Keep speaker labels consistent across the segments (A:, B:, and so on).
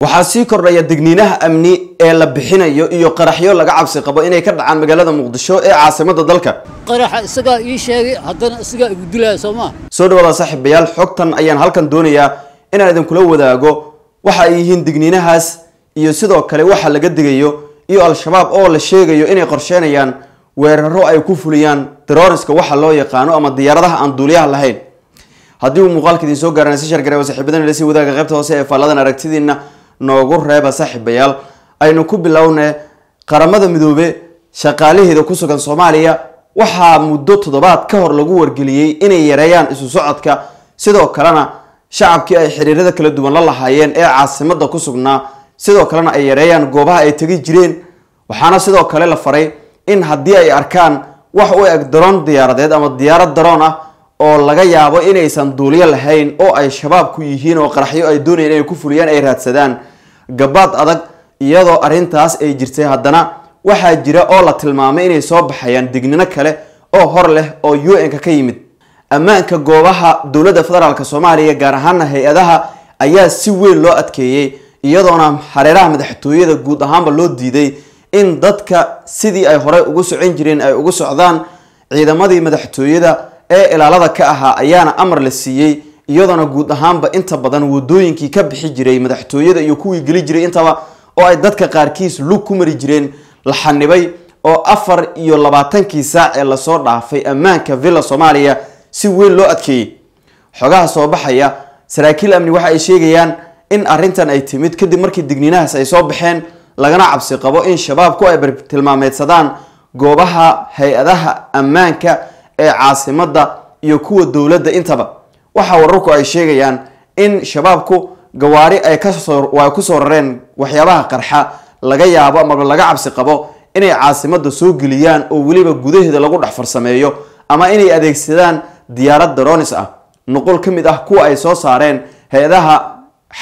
A: Waxaa sii kordhaya digniinaha amni ee la bixinayo iyo qaraxyo laga cabsi qabo inay ka dhacaan magaalada Muqdisho ee caasimadda dalka.
B: Qaraxa isagaa ii sheegay, haddana isagaa igu dilaya, soo maa?
A: Soo dhawaada saaxiibayaal, xogtan ayaan halkan doonayaa inaan idinkula wadaago waxa ay yihiin digniinahaas iyo sidoo kale waxa laga digayo iyo Al-Shabaab oo la sheegayo inay qorsheynayaan weeraro ay ku fuliyaan terroriska waxa loo yaqaano ama diyaaradaha aan duuliyaha lahayn. Haddii uu muuqaalka idin soo gaarana, si shargareeba saaxiibadana la sii wadaaga, qaybta hoose ee faalladan aragtidiina noogu reeba. Saaxiibayaal, aynu ku bilowne Qaramada Midoobe shaqaalaheeda ku sugan Soomaaliya waxaa muddo toddobaad ka hor lagu wargeliyey inay yareeyaan isu socodka, sidoo kalena shacabkii ay xiriirada kala duwan la lahaayeen ee caasimada ku sugnaa, sidoo kalena ay yareeyaan goobaha ay tegi jireen. Waxaana sidoo kale la faray in haddii ay arkaan wax u eg daroon diyaaradeed ama diyaarad daroon ah oo laga yaabo inaysan duuliyo lahayn oo ay Shabaab ku yihiin oo qaraxyo ay doonayeen inay ku fuliyaan, ay raadsadaan gabaad adag. Iyadoo arrintaas ay jirtay, haddana waxaa jira oo la tilmaamay inay soo baxayaan dignino kale oo hor leh oo UN-ka ka yimid. Ammaanka goobaha dowladda federaalk Soomaaliya, gaar ahaana hay-adaha, ayaa si weyn loo adkeeyey, iyadoona hareeraha madaxtooyada guud ahaanba loo diiday in dadka sidii ay horey ugu socon jireen ay ugu socdaan. Ciidamadii madaxtooyada ee ilaalada ka ahaa ayaana amar la siiyey, iyadoona guud ahaanba inta badan wadooyinkii ka bixi jiray madaxtooyada iyo kuwii geli jiray intaba oo ay dadka qaarkiis lug ku mari jireen la xanibay, oo 24kii saac ee lasoo dhaafay ammaanka Villa Soomaaliya si weyn loo adkeeyey. Xogaha soo baxaya saraakiil amni waxa ay sheegayaan in arrintan ay timid kadib markii digniinahaas ay soo baxeen, lagana cabsi qabo in Shabaabku ay bartilmaameedsadaan goobaha hay-adaha ammaanka ee caasimadda iyo kuwa dowladda intaba. Waxaa wararku ay sheegayaan in Shabaabku gawaari ay kasoo ay kusoo rareen waxyaabaha qarxa laga yaabo amaba laga cabsi qabo inay caasimadda soo geliyaan oo weliba gudaheeda lagu dhex farsameeyo, ama inay adeegsadaan diyaarad daronis ah, nuqul ka mid ah kuwa ay soo saareen hay-adaha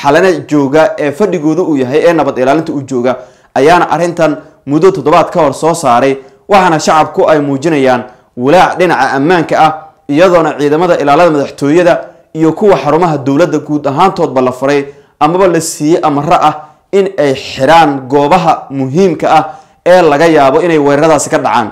A: Xalane jooga ee fadhigooda uu yahay ee nabad ilaalinta u jooga ayaana arrintan muddo toddobaad ka hor soo saaray. Waxaana shacabku ay muujinayaan walaac dhinaca ammaanka ah, iyadoona ciidamada ilaalada madaxtooyada iyo kuwa xarumaha dowladda guud ahaantoodba la faray amaba la siiyey amaro ah in ay xiraan goobaha muhiimka ah ee laga yaabo inay weeraradaasi ka dhacaan.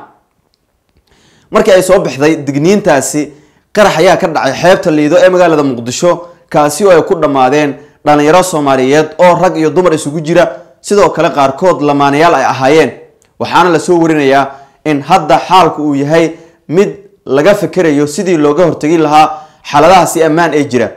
A: Markii ay soo baxday digniintaasi, qarax ayaa ka dhacay xeebta Liido ee magaalada Muqdisho, kaasi oo ay ku dhammaadeen dhalinyaro Soomaaliyeed oo rag iyo dumar isugu jira, sidoo kale qaarkood lamaanayaal ay ahaayeen. Waxaana lasoo warinayaa in hadda xaalku uu yahay mid laga fikirayo sidii looga hortegi lahaa xaaladahaasi ammaan ee jira.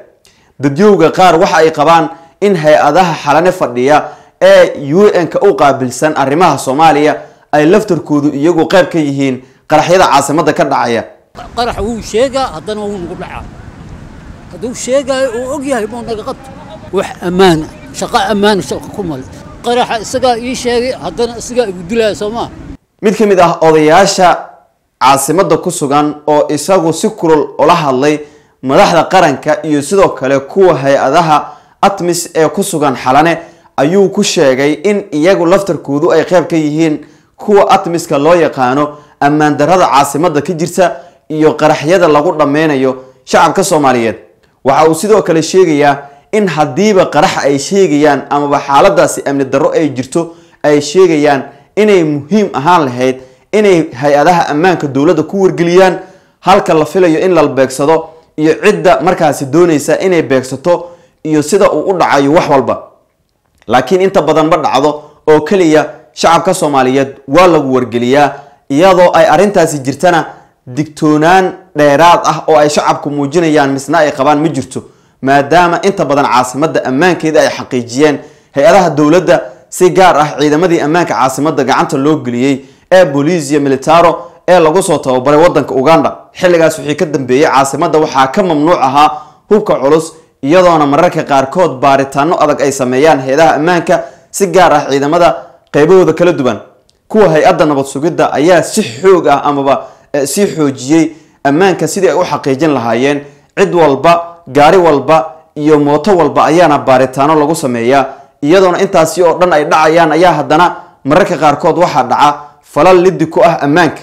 A: Dadyowga qaar waxa ay qabaan in hay-adaha Xalane fadhiya ee UN-ka u qaabilsan arrimaha Soomaaliya ay laftarkoodu iyagu qayb ka yihiin qaraxyada caasimadda ka dhacaya.
B: Qarax wuu sheegaa, haddana wuu nagu dhacaa. Hadduu sheegaayo uu og yahay, muu naga qabto? Wax ammaana, shaqo ammaana shaqa ku male. Qaraxa isagaa ii sheegay, haddana isagaa igu dilaya, soo maa?
A: Mid ka mid ah odayaasha caasimadda ku sugan oo isagu si kulul ula hadlay madaxda qaranka iyo sidoo kale kuwa hay-adaha ATMIS ee ku sugan Xalane ayuu ku sheegay in iyagu laftarkoodu ay qayb ka yihiin kuwa ATMISka loo yaqaano ammaan darrada caasimadda ka jirta iyo qaraxyada lagu dhammeynayo shacabka Soomaaliyeed. Waxa uu sidoo kale sheegayaa in haddiiba qarax ay sheegayaan amaba xaaladaasi amni darro ay jirto ay sheegayaan, inay muhiim ahaan lahayd inay hay-adaha ammaanka dowladda ku wargeliyaan halka la filayo in la beegsado iyo cidda markaasi doonaysa inay beegsato iyo sida uu u dhacayo wax walba. Laakiin inta badan ma dhacdo oo keliya shacabka Soomaaliyeed waa lagu wargeliyaa. Iyadoo ay arrintaasi jirtana, digtoonaan dheeraad ah oo ay shacabku muujinayaan misna ay qabaan ma jirto, maadaama inta badan caasimadda ammaankeeda ay xaqiijiyeen hay-adaha dowladda, si gaar ah ciidamadii ammaanka caasimadda gacanta loo geliyey ee Bolisia Militaro ee lagu soo tababaray wadanka Uganda. Xilligaas wixii ka dambeeyey caasimadda waxaa ka mamnuuc ahaa hubka culus, iyadoona mararka qaarkood baaritaano adag ay sameeyaan hay-adaha ammaanka, si gaar ah ciidamada qaybahooda kala duwan. Kuwa hay-adda nabad sugidda ayaa si xoog ah amaba sii xoojiyey ammaanka sidii ay u xaqiijin lahaayeen. Cid walba, gaari walba iyo mooto walba ayaana baaritaano lagu sameeyaa. Iyadoona intaasi oo dhan ay dhacayaan ayaa haddana mararka qaarkood waxaa dhaca falal liddi ku ah ammaanka.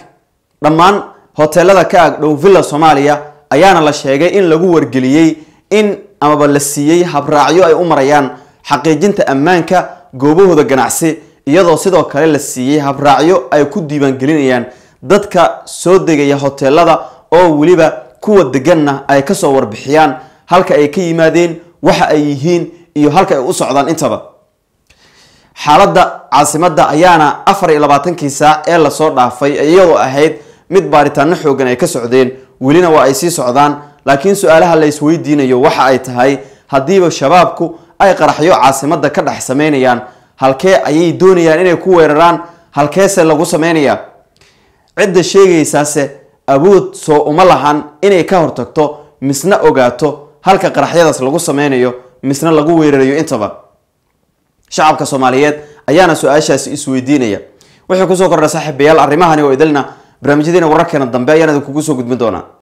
A: Dhammaan hoteelada ka agdhow Villa Soomaaliya ayaana la sheegay in lagu wargeliyey in amaba la siiyey habraacyo ay u marayaan xaqiijinta ammaanka goobahooda ganacsi, iyadoo sidoo kale la siiyey habraacyo ay ku diiwaangelinayaan dadka soo degaya hoteelada, oo weliba kuwa deganna ay kasoo warbixiyaan halka ay ka yimaadeen, waxa ay yihiin iyo halka ay u socdaan intaba. Xaaladda caasimadda ayaana 24kii saac ee lasoo dhaafay iyadoo ahayd mid baaritaano xoogan ay ka socdeen, welina waa ay sii socdaan. Laakiin su-aalaha la isweydiinayo waxa ay tahay, haddiiba shabaabku ay qaraxyo caasimadda ka dhex sameynayaan, halkee ayay doonayaan inay ku weeraraan? Halkeese lagu sameynayaa? Cidda sheegaysaase awood soo uma lahan inay ka hortagto misna ogaato halka qaraxyadaas lagu sameynayo misna lagu weerarayo intaba? Shacabka Soomaaliyeed ayaana su-aashaasi isweydiinaya. Wuxuu kusoo kordha saaxiibayaal arrimahani oo idilna barnaamijyadeena wararkeena dambe ayaan idinkugu soo gudbin doonaa.